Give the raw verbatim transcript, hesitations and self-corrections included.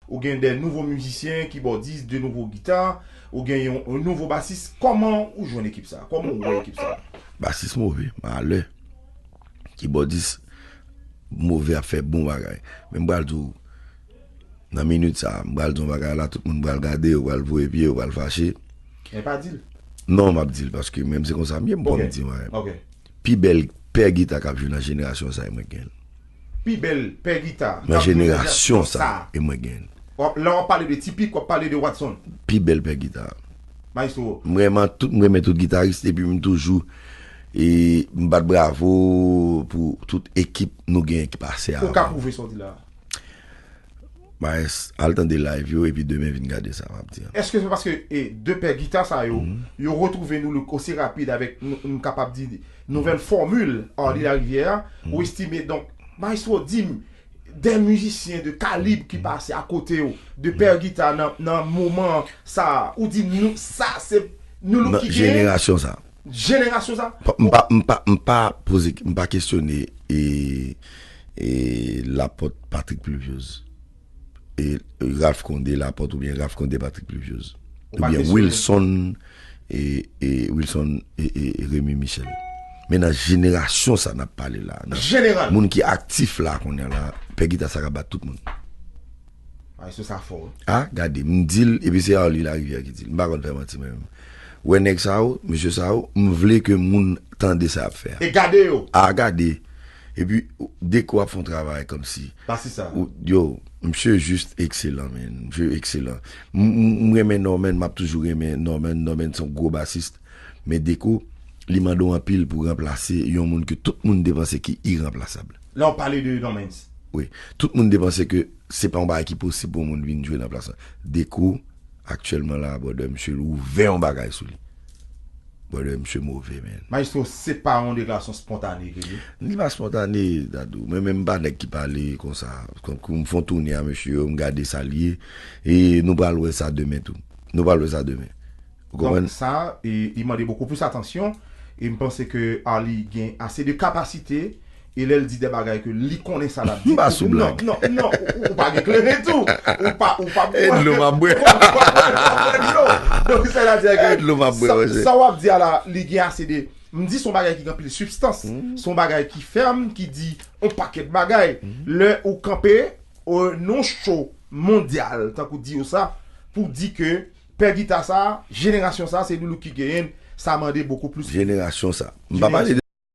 Ou gen de nouvo mizisyen, kibòdis, de nouvo gita, ou gen yon, yon nouvo basis. Kòman ou jwenn ekip sa? Kòman ou wè ekip sa? Basis move, malè. Kibòdis move ap fè bon bagay. Men m pral di w, nan minit sa, m pral di yon bagay la, tout moun pral gade, yo pral voye pye, yo pral fache. Men pa di l. Non, m ap di l, paske menm se konsa m ye, m pòm di yon bagay. Ok. Pi bèl pè gita k ap jwe nan jenerasyon sa, e mwen k gen l. Pi bèl pè gita k ap jwe nan jenerasyon sa, e mwen k gen l. W ap, lè w ap pale de Tipik, w ap pale de Watson. Pi bèl pè gita. Maestro. M renmen tout, m renmen tout gitaris, epi m toujou, e, m bat bravo pou tout ekip nou genyen ki pase avan. Ou ka pwouve sa w di la? Maes, al tande live yo, epi demen vin gade sa m ap di an. Èske se paske, e, de pè gita sa yo, yo retwouve nou look osi rapid avèk, nou, nou kapab di, nouvèl fòmil Arly Larivière a, ou estime, donk, Maestro, di m, de mizisyen de kalib ki pase akote w, de pè gita nan, nan moman sa, ou di nou, sa se nou look ki genyen? Jenerasyon sa. Jenerasyon sa? M pa, m pa, m pa poze, m pa kesyone, e, e, Laporte Patrick Pluviose. E, Ralph Condé Laporte oubyen Ralph Condé Patrick Pluviose. Oubyen Wilson, e, e, Wilson, e, e, e Remy Michel. Men nan jenerasyon sa n ap pale la, nan moun ki aktif la kounye a la, pè gita sa ka bat tout moun. Ay, se sa fò, wi. A, gade, m di l, epi se Arly Larivière ki di l. M pa konn fè manti mwen menm. Wè nèg sa yo, mesye sa yo, m vle ke moun tande sa y ap fè a. E gade yo. A, gade. Epi, Deco ap fè yon travay kòmsi. Basis sa. Yo, misye jis ekselan, man. Misye ekselan. M, m, m renmen Norman, m ap toujou renmen Norman. Norman se yon gwo basis. Men Deco, li mande w anpil pou ranplase yon moun ke tout moun te panse ki iranplasab. Lè w pale de Norman. Wi. Tout moun te panse ke se pa yon bagay ki posib pou yon moun vin jwe nan plas la. Deco, aktyèlman la, brother, misye ouvè yon bagay sou li. Brother, misye move, man. Maestro, se pa yon deklarasyon spontane ke li? Li pa spontane, Dadou. Mwen menm, m pa nèg ki pale konsa. Konkou m fè yon toune a mesye yo, m gade sa l ye. E nou pral wè sa demen tou. Nou pral wè sa demen. Ou konprann? Donk, sa, e, li mande bokou plis atansyon. E m panse ke Arly gen ase de kapasite. E lè l di de bagay ke li konnen sa l ap di. M pa sou blag. Non, non, non, ou, ou pa gen kleren tou. Ou pa, ou pa. E dlo m ap bwè. Ou pa bwè dlo. Donk, sètadi ke sa, sa w ap di a la, li gen ase de, m di se yon bagay ki gen anpil sibstans. Se yon bagay ki fèm, ki di yon pakèt bagay. Lè ou kanpe, o, nan show mondyal, tankou di yo sa, pou di ke pè gita sa, jenerasyon sa, se Loulou ki genyen, sa mande bokou plis. Jenerasyon sa. M pa pale de